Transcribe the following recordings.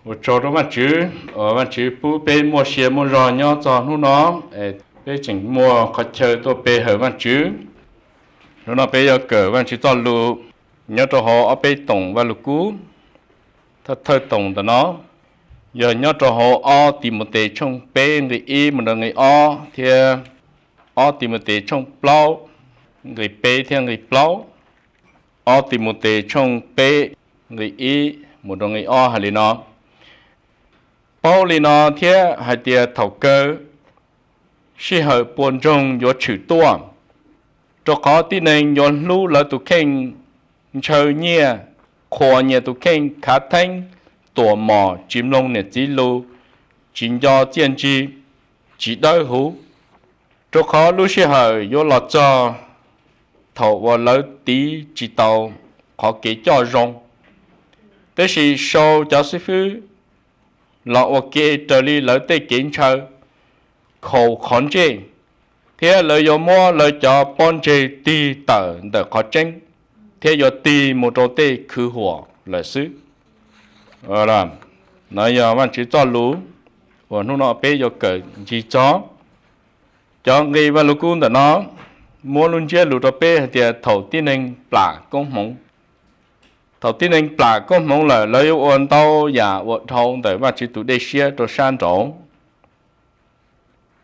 Ua tsaug rau Vajtswv uas Vajtswv pub peb muaj sia muaj zog nyob txog hnub no, peb tseem muaj qhov chaw tuaj pe hawm Vajtswv. Hnub no peb yuav kawm Vajtswv txoj lus nyob rau hauv ob peb toom Vajluskub. Thawj thawj toom ntawm no yog nyob rau hauv ob Timautes tshooj peb nqe ib mus rau nqe ob thiab ob Timautes tshooj plaub nqe peb thiab nqe plaub. Ob Timautes tshooj peb nqe ib mus rau nqe ob hais li no: Paub li no thiab hais tias thaum kawg sij hawm puas ntsoog yuav tshwm tuaj, rau qhov tib neeg yuav hlub lawv tus kheej, ntshaw nyiaj, qhuas nyias tus kheej, khav theeb, tuam mom, tsis mloog niam txiv lus, tsis nco txiaj ntsig, tsis dawb huv. Rau qhov lub sij hawm yuav los txog thaum uas lawv tiv tsis tau qhov kev coj zoo, tab sis sau cov xib fwb los ua ke raws li lawv tej kev ntshaw, khaus qhov ntsej, thiab lawv yuav muab lawv cov pob ntseg tig tawm ntawm qhov tseeb, thiab yuav tig mus rau tej khwv huam lawm xwb. No yog Vajtswv txoj lus uas hnub no peb yuav kawm ncig txog. Cov nqe Vajluskub ntawm no muab lub ntsiab lus rau peb hais tias thaum tib neeg plam koob hmoov. Thaum tib neeg plam koob hmoov lawm, lawv yuav ua ntau yam uas dhau ntawm Vajtswv tus dej siab rau sab nraud.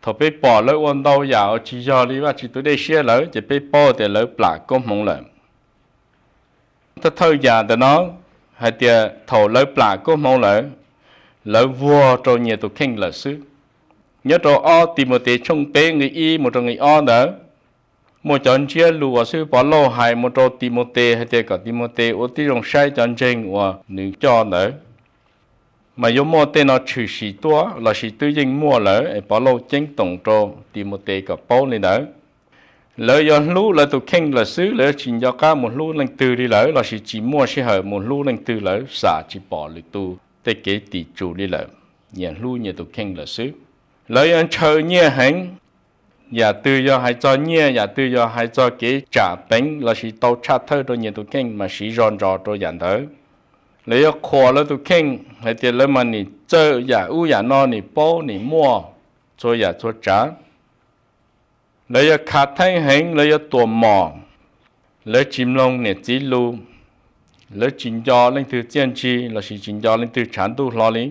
Thaum peb pom lawv ua ntau yam uas tsis yog li Vajtswv tus dej siab lawm ces peb paub tias lawv plam koob hmoov lawm. Thawj thawj yam ntawm no hais tias thaum lawv plam koob hmoov lawm, lawv vuag rau nyias tus kheej lawm xwb. Nyob rau ob Timautes tshooj peb nqe ib mus rau nqe ob ntawd, muaj cov ntsiab lus uas xib hwb Pov Lauj hais mus rau Timautes hais tias kom Timautes ua tib zoo saib cov ntseeg uas nws coj ntawd, mas yuav muaj tej no tshwm sim tuaj lossis twb yeej muaj lawm. Es Pov Lauj ceeb toom rau Timautes kom paub li ntawd. Lawv yuav hlub lawv tus kheej lawm xwb, lawv yuav tsis nco qab mus hlub leej twg li lawm lossis tsis muaj sij hawm mus hlub leej twg lawm, xam tsis pom lwm tus tej kev tim tsum li lawm, nyias hlub nyias tus kheej lawm xwb. Lawv yuav ntshaw nyiaj heev. Yam twg yog hais txog nyiaj, yam twg yog hais txog kev tsam peev lossis tau tshaj thawj rau nyias tus kheej mas siv zog ntsos rau yam ntawd. Lawv yuav qhuas lawv tus kheej hais tias lawv mas nim txawj yam ub yam no, nim paub nim muaj txhua yam txhua tsav. Lawv yuav khav theeb heev, lawv yuav tuam mom, lawv tsis mloog niam txiv lus, lawv tsis nco leej twg txiaj ntsig lossis tsis nco leej twg tshav ntuj hlo li,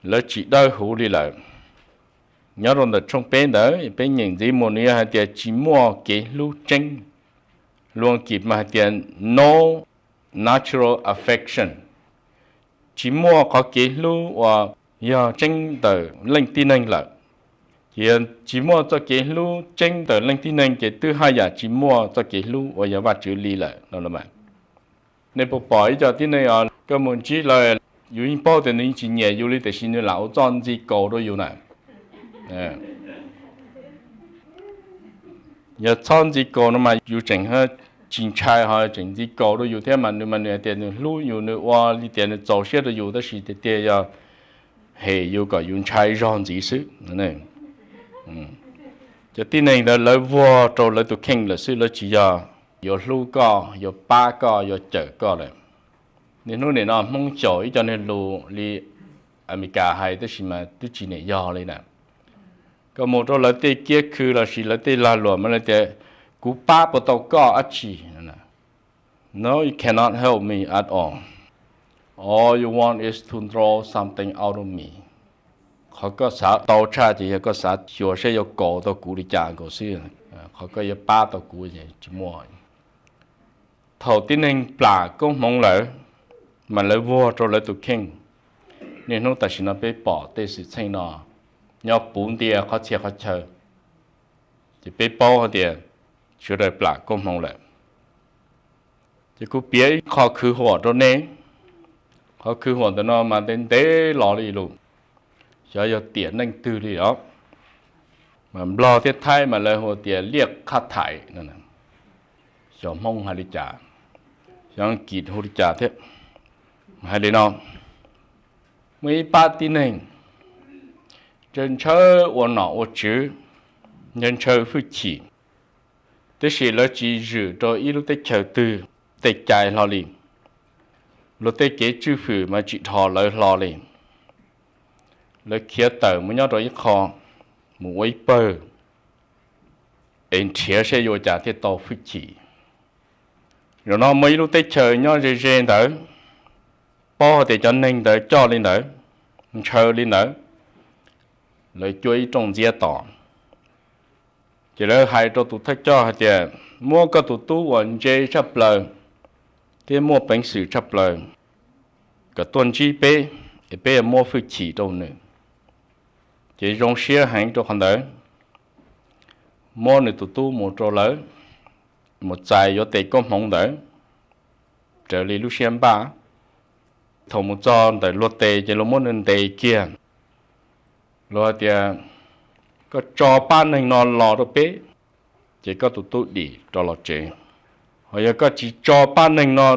lawv tsis dawb huv li lawm. Nyob rau ntawm tshooj peb ntawd peb nyeem ntxiv mus nws yog hais tias tsis muaj kev hlub tseeb. Lus Askiv mas hais tias no natural affection, tsis muaj qhov kev hlub uas yog tseeb ntawm leej tib neeg lawm. Ces yog tsis muaj txoj kev hlub tseeb ntawm leej tib neeg ces twb haj yam tsis muaj txoj kev hlub uas yog Vajtswv li lawm no. Nej puas pom ib co tib neeg koj mus ntsib lawv, yus yeej paub tias nws yeej tsis nyiam yus li tiam sis nws lam ua txoj ntxi kaus rau yus na. Yog txhob ntxi kaus no mas yus tseem tsis ntshai, ho tseem ntxi kaus rau yus thiab mas nws mas nws hais tias nws hlub yus, nws ua li tias nws txaus siab rau yus tab sis tiag tiag yog hem yus kom yus ntshai zog ntxiv xwb. Cov tib neeg ntawd lawv vuag rau lawv tus kheej lawm xwb, lawv tsis yog yuav hlub koj, yuav pab koj, yuav cawm koj lawm. Niaj hnub nim no Hmoob xyaum ib co niag lus li Amelikas hais tab sis mas twb tsis niam yog li na. Koj mus rau lawv tej kiab khw lossis lawv tej lag luam mas lawv tias, kuv pab puas tau koj dab tsi? No, you cannot help me at all. All you want is to draw something out of me. Qhov koj xav tau tshaj ces yog koj xav xyuas saib yuav kaus tau kuv li cas nkaus xwb. Qhov koj yuav pab tau kuv tsis muaj. Thaum tib neeg plam koob hmoov lawm, mas lawv vuag rau lawv tus kheej. Niaj hnub tam sim no peb pom tej xwm txheej no nyob puv ntiag qhov txhia qhov chaw, ces peb paub hais tias sawv daws plam koob hmoov lawm. Ces kuv piav ib qho khwv huam rau nej. Qhov khwv huam ntawm no mas ntev ntev los li lus, xyov yog tiam neej twg li os. Mas Nplog thiab Thaib mas lawv hu tias liaj qhab thaiv no. Xyov Hmoob hais li cas, xyov Askiv hu li cas thiab. Hais li no, muaj ib pab tib neeg ntshaw ntshaw ua nom ua tswv, ntshaw ntshaw hwj chim, tab sis lawv tsis zwm rau ib lub teb chaws twg tej cai hlo li. luag tej kev tswj hwm mas tsis dhos lawv hlo li. Lawv khiav tawm mus nyob rau ib qho, mus ua ib pawg, es nrhiav seb yuav ua cas thiaj tau hwj chim. Zaum no muaj ib lub teb chaws nyob ze ze ntawd, paub hais tias cov neeg ntawd coj li ntawd, ntshaw li ntawd, lawv cuab ib rooj ntxiab tos. Ces lawv hais rau tus thawj coj hais tias, muab koj tus tub uas ntse tshaj plaws thiab muaj peev xwm tshaj plaws kom tuaj ntsib peb, es peb yuav muab hwj chim rau nws. Ces zoo siab heev rau qhov ntawd, muab nws tus tub mus rau lawv, mus txais yuav tes koob hmoov ntawd raws li lub siab npaj. Thaum mus txog ntawm luag tes ces luag muab nws ntes kiag, luag hais tias, koj tso pab neeg no los rau peb, ces koj tus tub dim rov los tsev. Ho yog koj tsis tso pab neeg no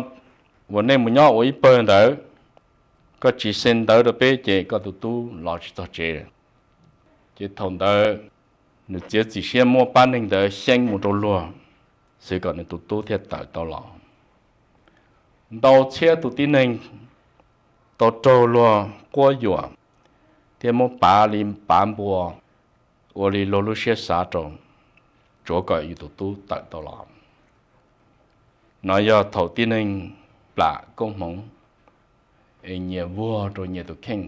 uas nej mus nyob ua ib pawg ntawd, koj tsis xee ntawv rau peb ces koj tus tub los tsis txog tsev. Ces thaum ntawd nws txiav txim siab muab pab neeg ntawd xyeeb mus rau luag, xwv kom nws tus tub thiaj tawm tau los. Ntau txhiab tus tib neeg tau raug luag quab yuam thiab muab pav li pav npua, ua li luag lub siab xav rau, tsuav kom yus tus tub tawm tau los. No yog thaum tib neeg plam koob hmoov es nyias vuag rau nyias tus kheej.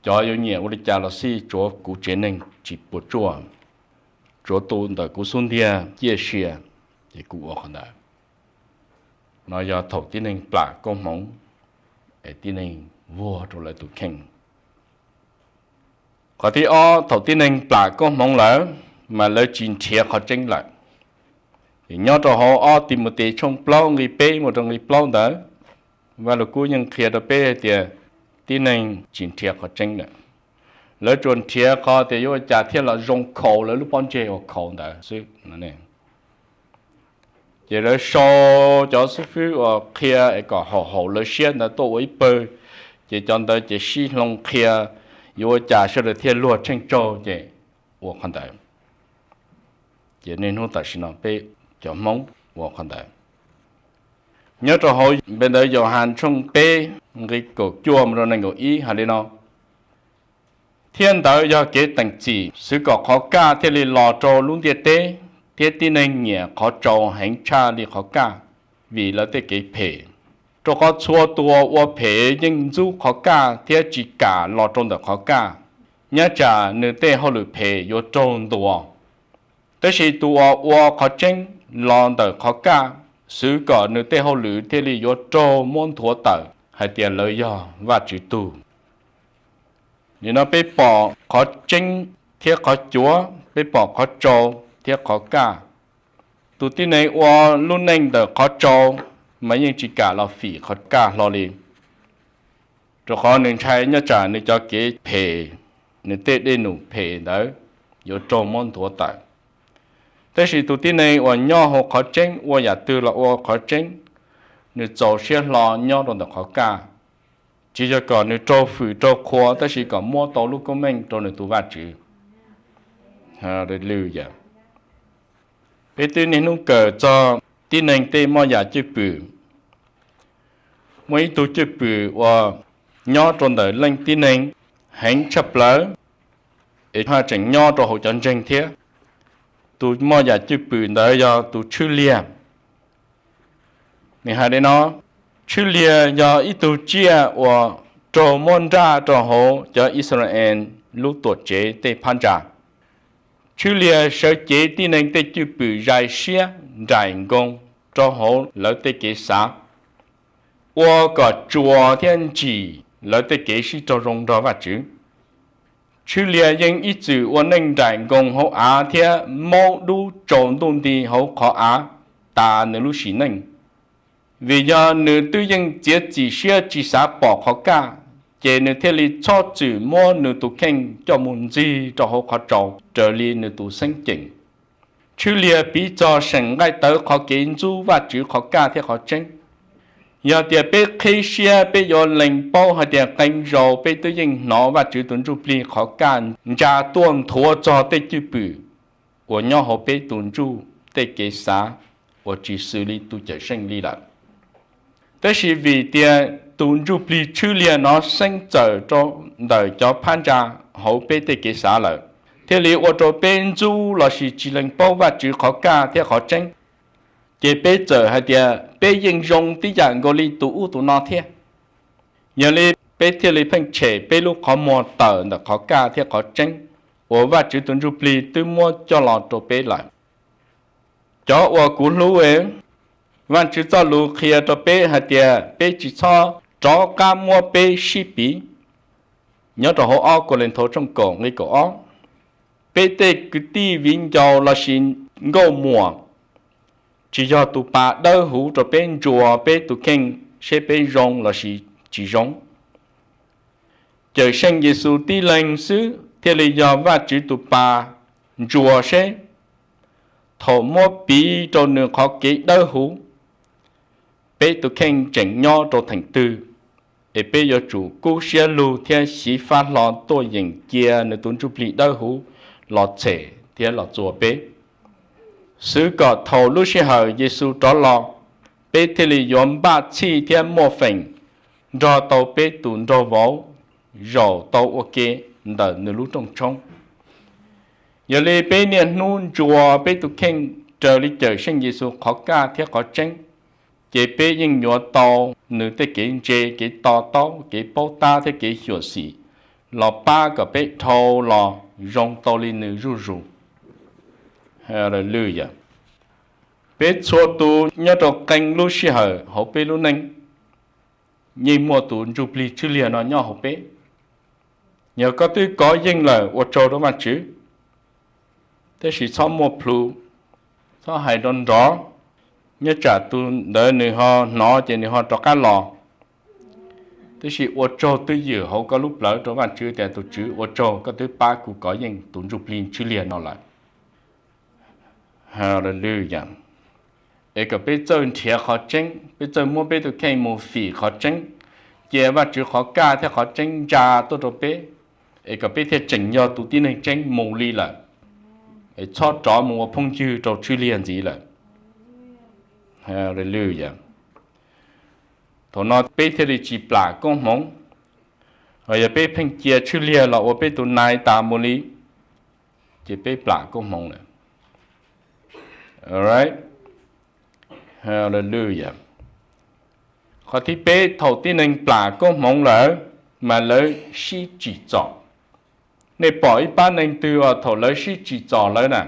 Cov yuav nyiam ua li cas los xij, tsuav kuv tsev neeg tsis puas tsuaj, tsuav tus ntawm kuv xub ntiag ciaj sia, ces kuv ua qhov ntawd. No yog thaum tib neeg plam koob hmoov es tib neeg vuag rau lawv tus kheej. Qhov thib ob, thaum tib neeg plam koob hmoov lawm, mas lawv tsis nrhiav qhov tseeb lawm. Ces nyob rau hauv ob Timautes tshooj plaub nqe peb mus rau nqe plaub ntawd, Vaj Lug Kub yeej qhia rau peb hais tias tib neeg tsis nrhiav qhov tseeb lawm. Lawv tsuas nrhiav qhov tias yuav ua cas thiaj los zoo khaus lawv lub pob ntseg uas khaus ntawd xwb. Ces lawv sau cov xib fwb uas qhia es kom haum haum lawv siab ntawd tuaj ua ib pawg, ces cov ntawd ces sib hloov qhia yuav ua cas sawv daws thiaj luag tsheej tsaug ces ua qhov ntawd. Ces niaj hnub tam sim no peb cov Hmoob ua qhov ntawd. Nyob rau hauv npe ntawv Yauhas tshooj peb nqe kaum cuaj mus rau nees nkaum ib hais li no: Thiab ntawd yog kev teem txim, xwv kom qhov kaj thiaj li los rau lub ntiaj teb, thiab tib neeg nyiam qhov tsaus heev tshaj li qhov kaj, vim lawv tej kev phem. Rau qhov txhua tus uas ua phem yeej ntxub qhov kaj thiab tsis kam los rau ntawm qhov kaj, nyob tsam nws tej hauj lwm phem yuav raug ntuas. Tab sis tus uas ua qhov tseeb los ntawm qhov kaj, xwv kom nws tej hauj lwm thiaj li yuav raug muab nthuav tawm hais tias lawv yog Vajtswv tug. Nim no peb pom qhov tseeb thiab qhov cuav, peb pom qhov tsaus thiab qhov kaj. Tus tib neeg ua lub neej ntawm qhov tsaus mas yeej tsis kam los fim qhov kaj hlo li, rau qhov nws ntshai nyob tsam nws cov kev phem, nws tej dej num phem ntawd yuav raug muab nthuav tawm. Tab sis tus tib neeg uas nyob hauv qhov tseeb, ua yam twg los ua qhov tseeb, nws txaus siab hlo nyob rau ntawm qhov kaj, tsis yog kom nws raug fwm raug qhuas, tab sis kom muab tau lub koob meej rau nws tus Vajtswv. Haleluya. Peb twb niaj hnub kawm txog tib neeg tej moj yam cwj pwm. Muaj ib tug cwj pwm uas nyob rau ntawm leej tib neeg heev tshaj plaws, es haj tseem nyob rau hauv cov ntseeg thiab. Tus moj yam cwj pwm ntawd yog tus Tshwj Liag. Nws hais li no: Tshwj Liag yog ib tug tsiaj uas raug muab nraj rau hauv cov Yixalayees lub tuam tsev tej phab ntsa. Tshwj Liag sawv cev tib neeg tej cwj pwm zais siab nraim nkoos rau hauv lawv tej kev xav, ua kom tsuas thiab ntsim lawv tej kev sib raug zoo nrog Vajtswv. Tshwj Liag yeej ib txwm ua neej nraim nkoos hauv av thiab maub dub tsaus ntuj nti hauv qhov av tas nws lub sim neej. Vim yog nws twb yeej txiav txim siab tsis xav pom qhov kaj, ces nws thiaj li txhob txwm muab nws tus kheej coj mus ntxig rau hauv qhov tsaus raws li nws tus xeeb ceem. Tshwj Liag piv txog seem nqaij tawv qhov kev ntxub Vajtswv qhov kaj thiab qhov tseeb. Yog tias peb qhib siab, peb yuav lees paub hais tias qee zaus peb twb yeej hnov Vajtswv tus Ntsujplig qhov kaj ntsa tuaj nthuav txog tej cwj pwm uas nyob hauv peb tus ntsuj tej kev xav uas tsis xws li tus Cawmseej li lawm. Tab sis vim tias tus ntsuj plig tshwb liag no xeeb txawm rau ntawm cov phab ntsa hauv peb tej kev xav lawm, thiaj li ua rau peb ntxub lossis tsis lees paub Vajtswv qhov kaj thiab qhov tseeb. Ces peb txawm hais tias peb yeej zoo tib yam nkaus li tus ub tus no thiab. Yog li peb thiaj li pheej tshem peb lub qhov muag tawm ntawm qhov kaj thiab qhov tseeb uas Vajtswv tus ntsuj plig twb muab coj los rau peb lawm. Cov uas kuv hlub, Vajtswv txoj lus qhia rau peb hais tias peb tsis txhob rov qab muab peb sib piv. Nyob rau hauv ob Kauleethaus tshooj kaum nqe kaum ob, peb tej kwv tij viv ncaus lossis nkauj muam, tsis yog tus pas dawb huv rau peb ntsuas peb tus kheej seb peb zoo lossis tsis zoo. Cawm Seej Yexus tib leeg xwb thiaj li yog Vajtswv tus pas ntsuas seb, thaum muab piv rau nws qhov kev dawb huv, peb tus kheej tseem nyob rau theem twg, es peb yuav tsum kub siab lug thiab xyiv fab hlo tuaj yeem cia nws tus ntsuj plig dawb huv los tshem thiab los txuas peb, xwv kom thaum lub sij hawm Yexus rov los, peb thiaj li yuav npaj txhij thiab muaj feem nrog tau peb tus nraug vauv zaum tau ua ke ntawm nws lub rooj tshoob. Yog li peb niaj hnub ntsuas peb tus kheej raws li Cawm Seej Yexus qhov kaj thiab qhov tseeb, ces peb yeej yuav tau nws tej kev ntse, kev to taub, kev paub tab thiab kev xyuam xim los pab kom peb dhau los zoo tau li nws zuj zus. Hallelujah. Peb txhua tus nyob rau qee lub sij hawm hauv peb lub neej yeej muaj tus ntsuj plig tshwj liag no nyob hauv peb. Yog koj twb kov yeej lawm ua tsaug rau Vajtswv, tab sis txhob muaj plhus, txhob hais nrov nrov, nyob tsam tus ntawd nws ho hnov ces nws ho rov qab los. Tab sis ua tsaug twj ywm hauv koj lub plawv rau Vajtswv tias, tus Tswv, ua tsaug koj twb pab kuv kov yeej tus ntsuj plig tshwj liag no lawm. Hallelujah. Es kom peb txawj nrhiav qhov tseeb, peb txawj muab peb tus kheej mus fim qhov tseeb, cia Vajtswv qhov kaj thiab qhov tseeb ntsa tuaj rau peb, es kom peb thiaj tseem yog tus tib neeg tseeb mus li lawm, es txhob rov mus ua phooj ywg rau tshwj liag ntxiv lawm. Hallelujah. Thaum no peb thiaj li tsis plam koob hmoov. Ho yog peb pheej cia tshwj liag los ua peb tus nai tas mus li, ces peb plam koob hmoov lawm. Alright. Hallelujah. Qhov thib peb, thaum tib neeg plam koob hmoov lawm, mas lawv sib tsim txom. Nej pom ib pab neeg twg uas thaum lawv sib tsim txom lawm na,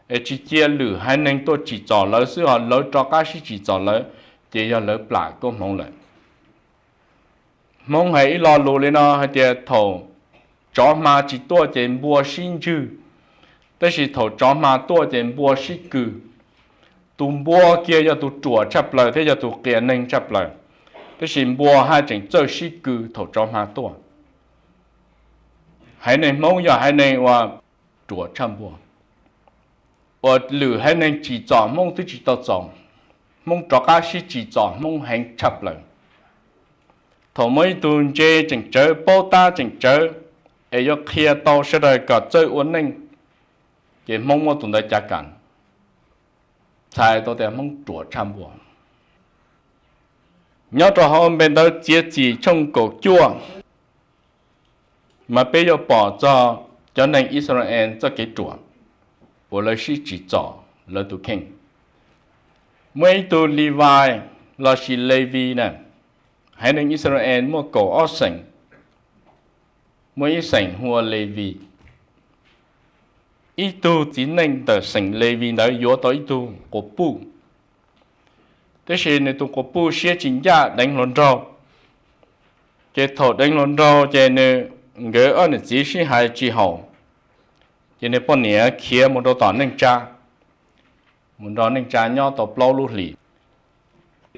es tsis cia lwm haiv neeg tuaj tsim txom lawv xwb ho lawv rov qab sib tsim txom lawv, ces yog lawv plam koob hmoov lawm. Hmoob hais ib lo lus li no hais tias thaum tsov hma tsis tuaj ces npua sib ntswg, tab sis thaum tsov hma tuaj ces npua sib kws. Tus npua kiag yog tus ruam tshaj plaws thiab yog tus qias neeg tshaj plaws, tab sis npua haj tseem txawj sib kws thaum tsov hma tuaj. Haiv neeg Hmoob yog haiv neeg uas ruam tshaj npua. Uas lwm haiv neeg tsim txom Hmoob twb tsis tau txaus, Hmoob rov qab sib tsim txom Hmoob heev tshaj plaws. Thaum muaj ib tug ntse tseem tsawv, paub tab tseem tsawv, es yuav qhia tau sawv daws kom txawj ua neej, ces Hmoob muab tus ntawd cav kam, txhais tau tias Hmoob ruam tshaj npua. Nyob rau hauv npe ntawv Txiav Txim tshooj kaum cuaj, mas peb yuav pom txog cov neeg Israel txoj kev ruam uas lawv sib tsim txom lawv tus kheej. Muaj ib tug Levi lossis Levi na, haiv neeg Israel muaj kaum ob xeem, muaj ib xeem hu ua Levi. Ib tug txiv neej ntawm xeem Levi ntawd yuav tau ib tug quas puj, tab sis nws tus quas puj siab tsis ncaj deev hluas nraug. Ces thaum deev hluas nraug ces nws, nkawd ob niam txiv sib hais tsis haum, ces nws poj niam khiav mus rau tom neej tsa, mus nrog neej tsa nyob tau plaub lub hlis.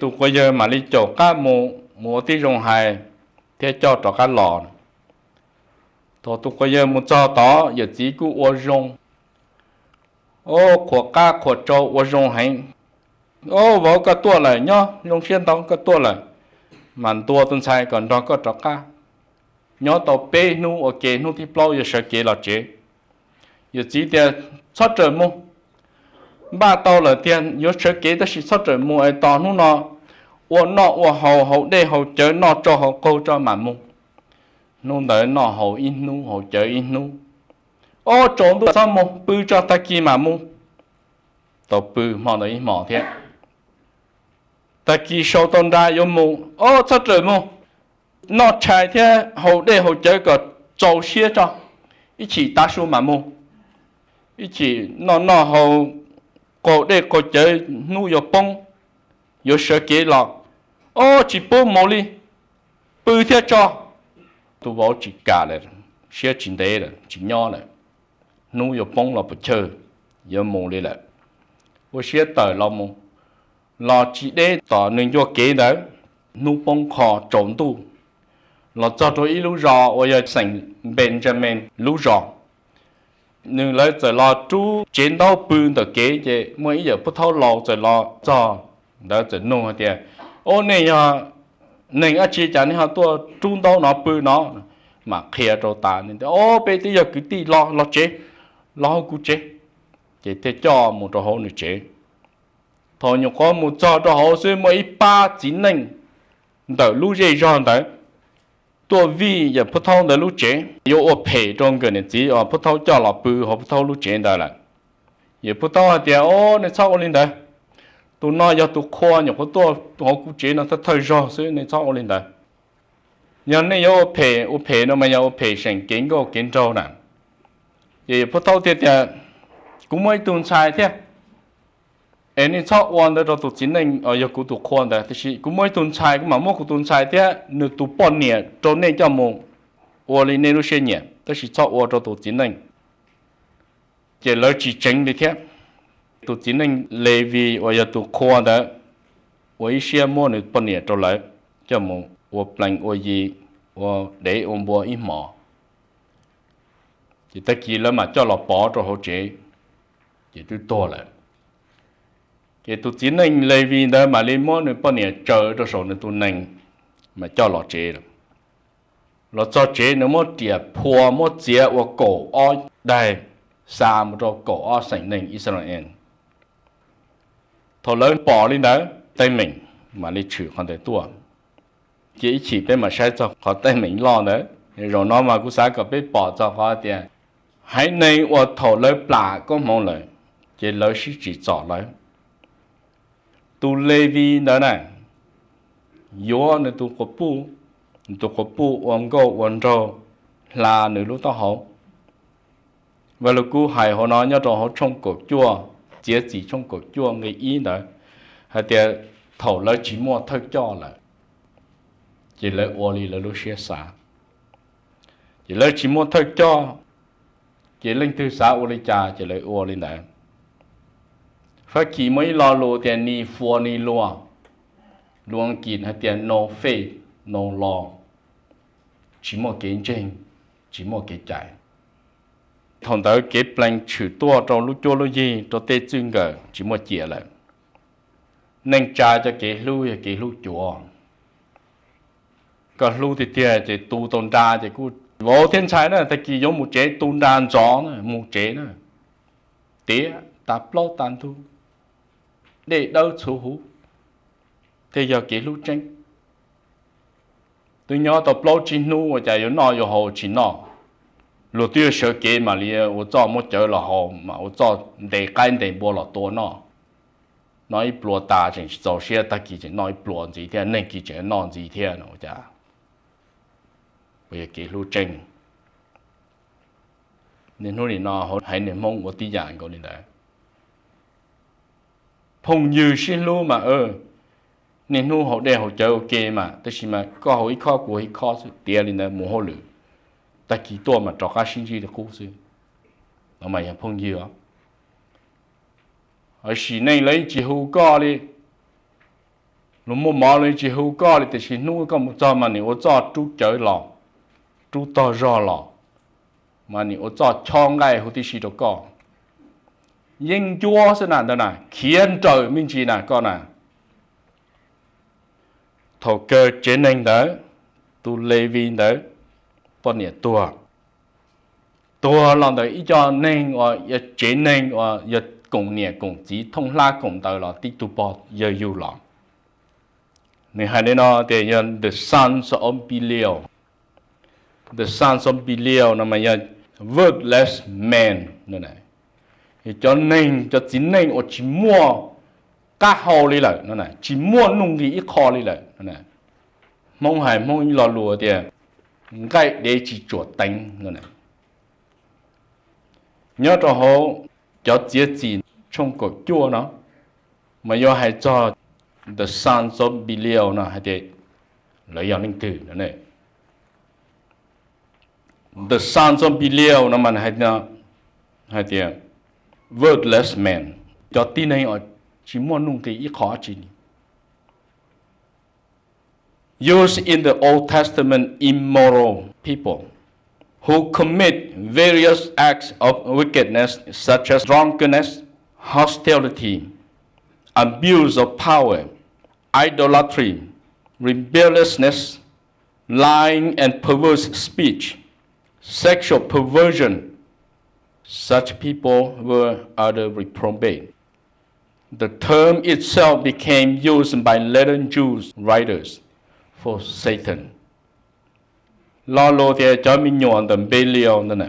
Tus quas yawg mam li caum qab mus, mus ua tib zoo hais thiab coj rov qab los. Thaum tus quas yawg mus txog tod, yawm txiv kuj ua zoo, o, qhuas qab qhuas tsau ua zoo heev. O, vauv, koj tuaj lawm, nyob zoo siab ntau, koj tuaj lawm, mam ntua tus ntxhais kom nrog koj rov qab. Nyob tau peb hnub ua ke, hnub thib plaub yuav sawv kev los tsev. Yawm txiv tias, txhob rawm mus, npaj tau lawm tiag yuav sawv kev tab sis txhob rawm mus es tos hnub no ua noj ua haus, haus dej haus cawv, noj tso haus qaug tso mam mus. Hnub ntawd noj haus ib hnub, haus cawv ib hnub. Ob, tsaus ntuj txhob mus, pw tso, tag kis mam mus. Tau pw hmo ntawd ib hmos thiab. Tag kis sau tau nra yuav mus, ob, txhob rawm mus, noj tshais thiab haus dej haus cawv kom txaus siab tso, ib chim tav su mam mus. Ib chim noj noj haus, qaug dej qaug cawv, hnub yuav poob, yuav sawv kev los, ob, tsis pub mus li, pw thiab tso. Tus vauv tsis kam lawm, siab tsis ntev lawm, tsis nyob lawm. Hnub yuav poob los puas chawj, yuav mus li lawm. Ua siab tawm los mus, los tsis deb tom nws ncua kev ntawd, hnub poob qho tsaus ntuj, los txog rau ib lub zos uas yog xeem Npejamees lub zos. Nws, lawv txawm los rub tsev ntaub pw ntawm kev, ces muaj ib yawm phub thaub laus txawm los txog ntawd txawm nug hais tias, Ob, nej yog neeg dab tsi cas nej ho tuaj rub ntaub no pw no? Mam qhia rau tas, Ob, peb twb yog kwv tij los, los tsev, los hauv kuv tsev. Ces thiaj coj mus rau hauv nws tsev. Thaum nyuam qhuav mus txog rau hauv xwb, muaj ib pab txiv neej ntawm lub zej zog ntawd tuaj vij yawm phub thaub ntawd lub tsev, yuav ua phem rau nkawm niam txiv uas phub thaub coj los pw hauv phub thaub lub tsev ntawd lawm. Yawm phub thaub hais tias, Ob, nej txhob ua li ntawd. Tus no yog tus qhua nyuam qhuav tuaj hauv kuv tsev no thawj thawj zaug xwb, nej txhob ua li ntawd. Yog nej yuav ua phem, ua phem no mas yog ua phem seem kev nkauj kev nraug na. Ces yawm phub thaub thiaj tias, Kuv muaj ib tug ntxhais thiab, es nej txhob ua ntawd rau tus txiv neej uas yog kuv tus qhua ntawd. Tiam sis kuv muaj ib tug ntxhais, kuv mam muab kuv tus ntxhais thiab nws tus poj niam rau nej coj mus ua li nej lub siab nyiam, tab sis txhob ua rau tus txiv neej. Ces lawv tsis tseev li thiab. Tus txiv neej Levis uas yog tus qhua ntawd ua ib siab muab nws poj niam rau lawv coj mus ua plees ua yi, ua dev ua npua ib hmos. Ces tag kis lawv mam coj los pov rau hauv tsev, ces twb tuag lawm. Ces tus txiv neej Levis ntawd mam li muab nws poj niam tsaws rau saum nws tus nees, mas coj los tsev lawm. Los txog tsev nws muab riam phua, muab txiav ua kaum ob daig, xa mus rau kaum ob xeem neeg Israel. Thaum lawv pom li ntawd, teeb meem mam li tshwm qhov ntawd tuaj. Ces ib chim peb mam saib txog qhov teeb meem loj ntawd. Zaum no mas kuv xav kom peb pom txog qhov tias haiv neeg uas thaum lawv plam koob hmoov lawm, ces lawv sib tsim txom lawv. Tus Levis ntawd na, yuav nws tus quas puj, nws tus quas puj ua nkauj ua nraug hla nws lub taub hau. Vaj Lug Kub hais hauv no nyob rau hauv tshooj kaum cuaj, Txiav Txim tshooj kaum cuaj nqe ib ntawd, hais tias thaum lawv tsis muaj thawj coj lawm, ces lawv ua li lawv lub siab xav. Ces lawv tsis muaj thawj coj, ces leej twg xav ua li cas ces lawv ua li ntawd. Fab Kis muaj ib lo lus tias ni fua ni lua, lus Askiv hais tias no faith, no law, tsis muaj kev ntseeg, tsis muaj kev cai. Thaum ntawd kev plees tshwm tuaj rau lub cuab lub yig, rau tej txij nkawm tsis muaj ciam lawm. Neej tsa cov kev hlub yog kev hlub cuav. Koj hlub tiag tiag ces tu tau nra ces kuj vauv thiab ntxhais na, tag kis yuav mus tsev tu nra ntxov na, mus tsev na. Tiav tas plaub tas ntug, dej dawb txhuv huv, thiaj yog kev hlub tseeb. Twb nyob tau plaub tsib hnub ua cas yuav noj yuav haus tsis noj. Luag twb yuav sawv kev mam li ua txoj muab cawv los haus, mam ua txoj ntes qaib ntes npua los tua noj. Noj ib pluas tas tseem tsis txaus siab, tag kis tseem noj ib pluas ntxiv thiab, neeg kis tseem noj ntxiv thiab no ua cas, ua yog kev hlub tseeb. Niaj hnub nim no haiv neeg Hmoob ua tib yam nkaus li ntawd. Phooj ywg sib hlub mas, niaj hnub haus dej haus cawv ua ke mas, tab sis mas koj haus ib khob kuv haus ib khob xwb, tiav li ntawd mus hauj lwm, tag kis tuaj mas rov qab sib ntsib li qub xwb. No mas yog phooj ywg os. Ho sim neej lawv yeej tsis hu koj li, luag muaj mov luag yeej tsis hu koj li, tiam sis hnub koj mus txog mas nim ua txoj rub cawv los, rub tog zog los, mas nim ua txoj chob nqaij huv tib si rau koj. Yeeb ncuab xwb na ntawd na, khiav nrawm me ntsis na koj na. Thaum kawg tsev neeg ntawd, tus Levis ntawd poj niam tuag. Tuag los ntawm ib co neeg uas yog tsev neeg uas yog koom niam koom txiv thooj hlab koom ntawv los tib tug pog yawg yug los. Nws hais li no tias yog the sons of Belial. The sons of Belial no mas yog worthless men no. Cov neeg, cov txiv neej uas tsis muaj qab hau li lawm no, tsis muaj nuj nqis ib qho li lawm. Hmoob hais Hmoob ib lo lus tias nqaij dev tsis tsuam teev no. Nyob rau hauv cov txiav txim tshooj kaum cuaj no mas yuav hais txog the sons of Belial no hais tias lawv yog leej twg no. The sons of Belial no mas hais tias worthless men, cov tib neeg uas tsis muaj nuj nqis ib qho dab tsi li. Used in the Old Testament, immoral people who commit various acts of wickedness such as drunkenness, hostility, abuse of power, idolatry, rebelliousness, lying and perverse speech, sexual perversion. Such people were utterly reprobate. The term itself became used by later Jews writers for Satan. Lo lus tias cov me nyuam ntawm Npeliaus ntawd na,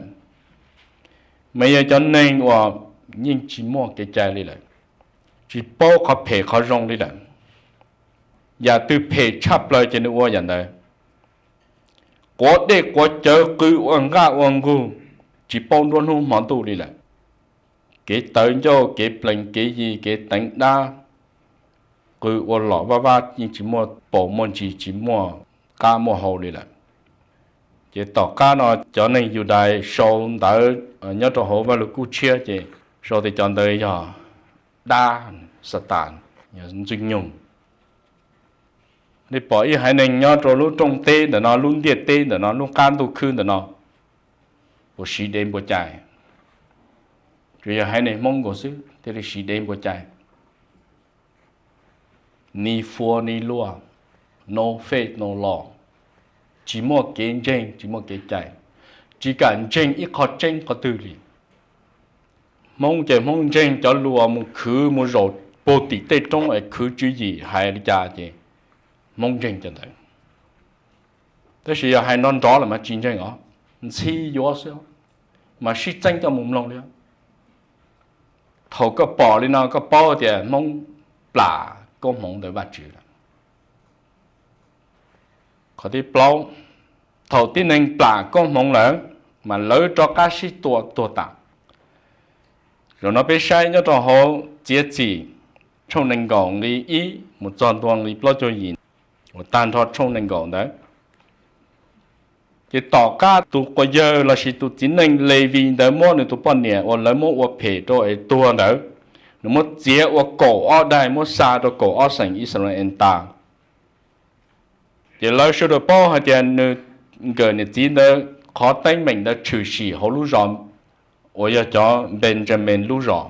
mas yog cov neeg uas yeej tsis muaj kev cai li lawm, tsis paub qhov phem qhov zoo li lawm. Yam twg phem tshaj plaws ces nws ua yam ntawd. Quav dej quav cawv, qw ua nqaj ua nqug, tsis paub nruab hnub hmo ntuj li lawm. Kev tawv ncauj, kev plees kev yi, kev teev dab, qw ua lom vaj vab, yeej tsis muaj paus muaj ntsis, tsis muaj qab muaj hau li lawm. Ces tom qab no cov neeg Yudais sau ntawv nyob rau hauv Vaj Lug Kub Tshiab ces sau tias cov ntawd yog dab, Xatas, yog Ntxwg Nyoog. Nej pom ib haiv neeg nyob rau lub rooj teb ntawm no, lub ntiaj teb ntawm no, lub qab ntuj khwb ntawm no, puas siv dev npua cai? Tsuas yog haiv neeg Hmoob nkaus xwb thiaj li siv dev npua cai. Ni fua ni luag, no faith no law, tsis muaj kev ntseeg tsis muaj kev cai, tsis kam ntseeg ib qho tseeb qhov twg li. Hmoob ces Hmoob ntseeg cov luas mus khwv mus zaum puag tim tej roob es khwv tswv yim hais li cas ces Hmoob ntseeg cov ntawd. Tab sis yog hais nrov nrov lawm mas tsis ntseeg os, ntxhi yuav xwb, mas sib txeeb coj mus mloog li. Thaum koj pom li no koj paub tias Hmoob plam koob hmoov ntawm Vajtswv lawm. Qhov thib plaub, thaum tib neeg plam koob hmoov lawm, mas lawv rov qab sib tua tuag tas. Zaum no peb saib nyob rau hauv Txiav Txim tshooj nees nkaum nqi ib mus txog ntua nqi plaub caug yim, uas tag nrho tshooj nees nkaum ntawd. Ces tom qab tus quas yawg lossis tus txiv neej Levis ntawd muab nws tus poj niam uas lawv muab ua phem rau es tuag ntawd, nws muab txiav ua kaum ob daim muab xa rau kaum ob xeem Yixalayees tas. Ces lawv sawv daws paub hais tias nws, nkawm niam txiv ntawd qhov teeb meem ntawd tshwm sim hauv lub zos uas yog cov Npejamees lub zos.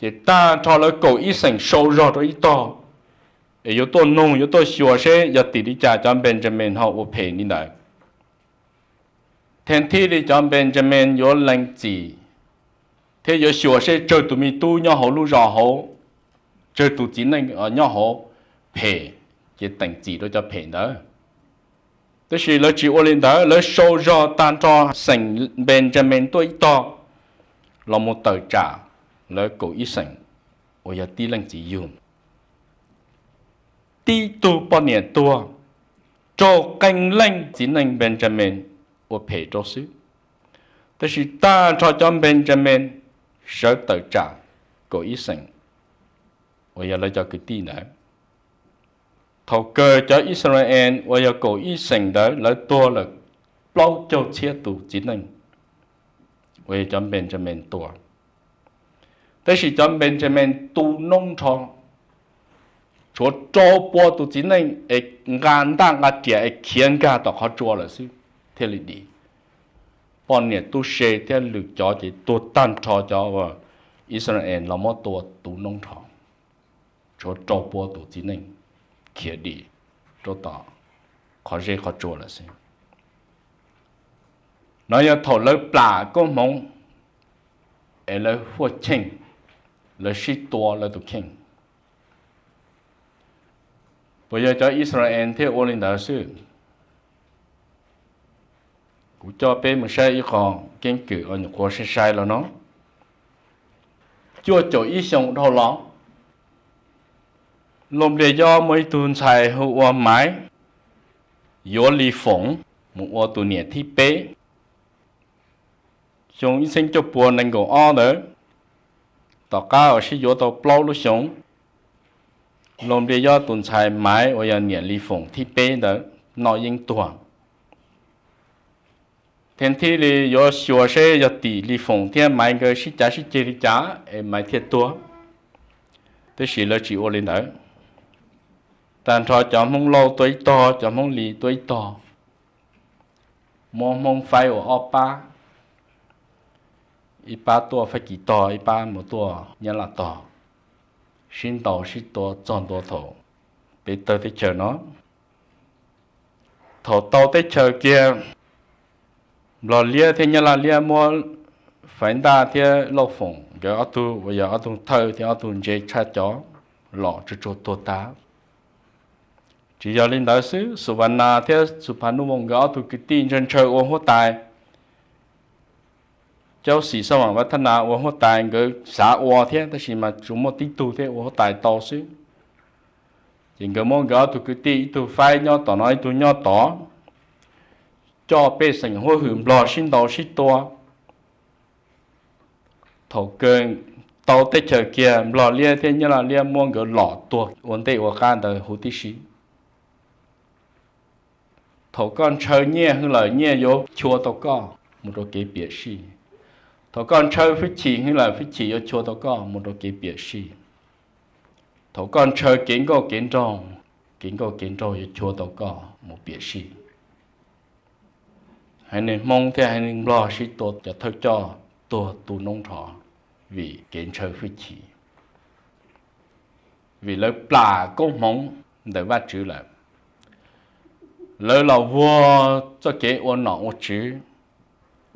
Ces tag nrho lawv kaum ib xeem sau zog rau ib tog, es yuav tuaj noog yuav tuaj xyuas seb yog tim li cas cov Npejamees ho ua phem li ntawd. Theej thiaj li cov Npejamees yuav lees txim thiab yuav xyuas seb tsawg tus me tub nyob hauv lub zos hauv, tsawg tus txiv neej nyob hauv phem, ces teem txim rau cov phem ntawd. Tab sis lawv tsis ua li ntawd, lawv sau zog tag nrho xeem Npejamees tuaj ib tog los mus tawm tsam lawv kaum ib xeem uas yog tib leej txiv yug. Tib tug poj niam tuag, raug qee leej txiv neej Npejamees ua phem rau xwb. Tab sis tag nrho cov Npejamees sawv tawm tsam kaum ib xeem uas yog lawv cov kwv tij ntawd. Thaum kawg cov Yixalayees uas yog kaum ib xeem ntawd lawv tuag lawm plaub caug txhiab tus txiv neej uas yog cov Npejamees tua. Tab sis cov Npejamees tu noob nrho, tshuav rau pua tus txiv neej es nqa ntaj nqa riam es khiav nkag tom qhov tsua lawm xwb thiaj li dim. Poj niam tub se thiab lwm cov ces tuag tag nrho, cov uas Yixalayees los muab tua tu noob nrho, tshuav rau pua tus txiv neej khiav dim rau tom qhov zeb qhov tsua lawm xwb. No yog thaum lawv plam koob hmoov es lawv huaj cheej, lawv sib tua lawv tus kheej. Puas yog cov Israel thiaj ua li ntawd xwb? Kuv coj peb mus saib ib qho keeb kwm uas nyuam qhuav sai sai los no. Cuaj caum ib xyoo dhau los, Looj Npliaj Yob muaj ib tug ntxhais hu ua Maiv yuav Lis Foom mus ua tus niam thib peb. Xyoo ib txhiab cuaj puas nees nkaum ob ntawd, tom qab uas sib yuav tau plaub lub xyoo, Looj Npliaj Yob tus ntxhais Maiv uas yog niam Lis Foom thib peb ntawd noj yeeb tuag. Thiaj thiaj li yuav xyuas seb yog tim Lis Foom thiab Maiv nkawd sib cav sib ceg li cas es Maiv thiaj tuag. Tab sis lawv tsis ua li ntawd. Tag nrho cov Hmoob Lauj tuaj ib tog, cov Hmoob Lis tuaj ib tog, muab Hmoob faib ua ob pab, ib pab tuaj Fab Kis tog, ib pab mus tuaj Nyab Laj tog, sib ntaus sib tua txog ntua thaum peb tawg teb chaws no. Thaum tau teb chaws kiag, Nplog Liab thiab Nyab Laj Liab muab Faiv Ntaj thiab Lauj Foom nkawd ob tug uas yog ob tug thawj thiab ob tug ntse tshaj cov los tsuag tsuag tuag tag. Tsis yog li ntawd xwb, Xus Vas Nas thiab Xus Phas Nuj Voos nkawd ob tug kwv tij ntshaw ntshaw ua huab tais. Caub Xim Xaj Vam Vas Thaj Nas ua huab tais nkawd xav ua thiab, tab sis mas tsuas muaj tib tug thiab ua huab tais tau xwb. Ces nkawd muab nkawd ob tug kwv tij, ib tug faib nyob tom no, ib tug nyob tod, coj pej xeem huab hwm Nplog sib ntaus sib tua. Thaum kawg tau teb chaws kiag, Nplog Liab thiab Nyab Laj Liab muab nkawd lom tuag ua ntej ua qab ntawd huv tib si. Thaum koj ntshaw nyiaj hwj lawm, nyiaj yuav chua tau koj mus rau kev piam sij. Thaum koj ntshaw hwj chim hwj lawm, hwj chim yuav chua tau koj mus rau kev piam sij. Thaum koj ntshaw kev nkauj kev nraug, kev nkauj kev nraug yuav chua tau koj mus piam sij. Haiv neeg Hmoob thiab haiv neeg Nplog sib tua, cov thawj coj tuag tu noob nrho vim kev ntshaw hwj chim, vim lawv plam koob hmoov ntawm Vajtswv lawm. Lawv los vuag txoj kev ua nom ua tswv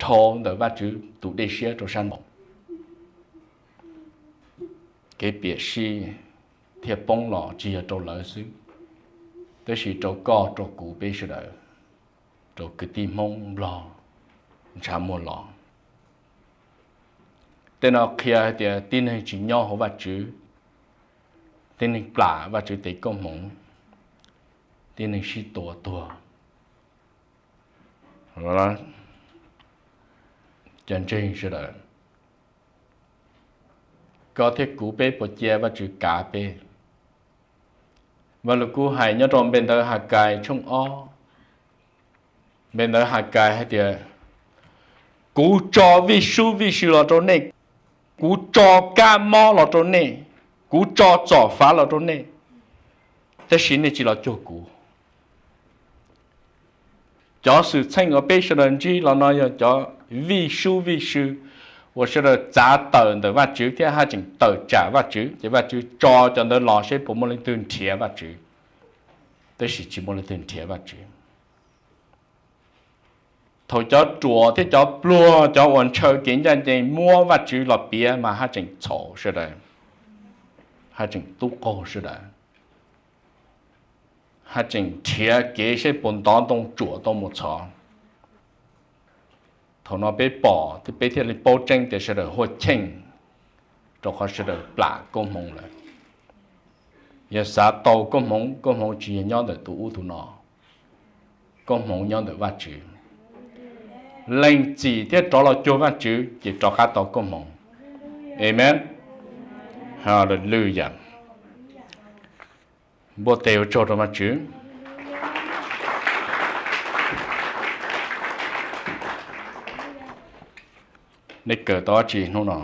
dhau ntawm Vajtswv tus dej siab rau sab nraud. Kev piam sij thiaj poob los tsis yog rau lawv xwb, tab sis rau koj rau kuv peb sawv daws, rau kwv tij Hmoob Nplog ntshav muag los. Tej no qhia hais tias tib neeg tsis nyob hauv Vajtswv, tib neeg plam Vajtswv tes koob hmoov, tib neeg sib tua tuag. Cov ntseeg sawv daws, koj thiab kuv peb puas cia Vajtswv kav peb? Vaj Lug Kub hais nyob rau npe ntawv Hakai tshooj ob, npe ntawv Hakai hais tias, kuv tso vij sub vij sw los rau nej, kuv tso kab mob los rau nej, kuv tso txom fav los rau nej, tab sis nej tsis los cuag kuv. Cov xwm txheej uas peb sawv daws ntsib los no yog cov vij sub vij sw uas sawv daws txav tawm ntawm Vajtswv thiab haj tseem tawm tsam Vajtswv, ces Vajtswv tso cov ntawd los seb puas muaj leej twg nrhiav Vajtswv, tab sis tsis muaj leej twg nrhiav Vajtswv. Thaum cov ruam thiab cov pluag, cov uas ntshaw kev ncaj ncees muab Vajtswv los piav mas haj tseem txhaum sawv daws, haj tseem tub qaug sawv daws, haj tseem nrhiav kev seb puas ntov ntoo tsuam tau mus txhov. Thaum no peb pom, peb thiaj li paub tseeb tias sawv daws huaj cheej, rau qhov sawv daws plam koob hmoov lawm. Yog xav tau koob hmoov, koob hmoov tsis yog nyob ntawm tus ub tus no, koob hmoov nyob ntawm Vajtswv. Lees txim thiab rov los cuag Vajtswv ces rov qab tau koob hmoov. Amees. Haleluya. Npuaj tes ua tsaug rau Vajtswv. Nej kawm tau dab tsi hnub no?